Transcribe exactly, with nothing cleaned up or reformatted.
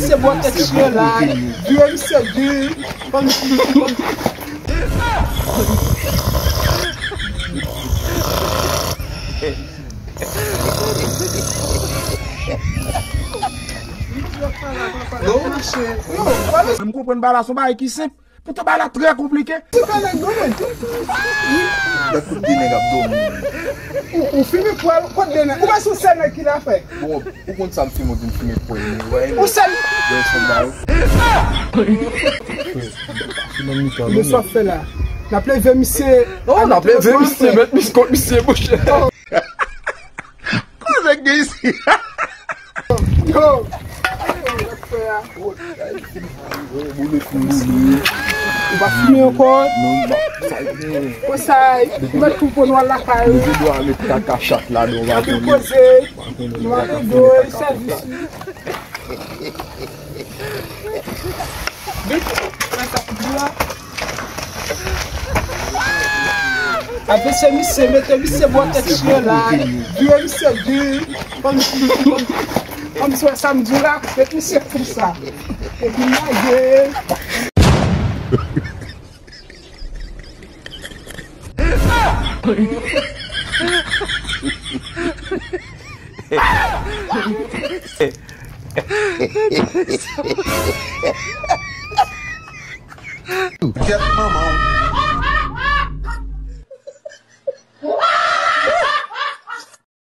Se bò tèt chyen la. Vye misye di. Non, mache. Non, wala. M konprann bagay la, se yon bagay ki senp. Poutan bagay la trè konplike. Se pa nèg non, men. Gad kote de nèg ap dòmi. Ou, ou fime pwèl, kote de nèg. Ou pa sou sèl nèg ki la fè. Bon, ou konn sa m fime, ou di m fime pwèl, men, ou wè. Ou sèl. Wè, sèl la, yo. Mesye ap fè la. N ap leve misye. Oh, n ap leve misye, met misye kont misye, monchè. Koze gen isi. Yo. Ou pa fime ankò. Konsèy, ou mèt tou pou nou al lakay ou. Ou dwe al met kaka chat ladan, ou pa konnen. Koze, nou ap ede w, sèvis. Vit, pran sa pou di la. Apre se misye, mete misye bò tèt chyen la. Vye misye di, kòm, kòm, kòm se sa m di la, met misye konsa. Epi lage. Kèt manman w.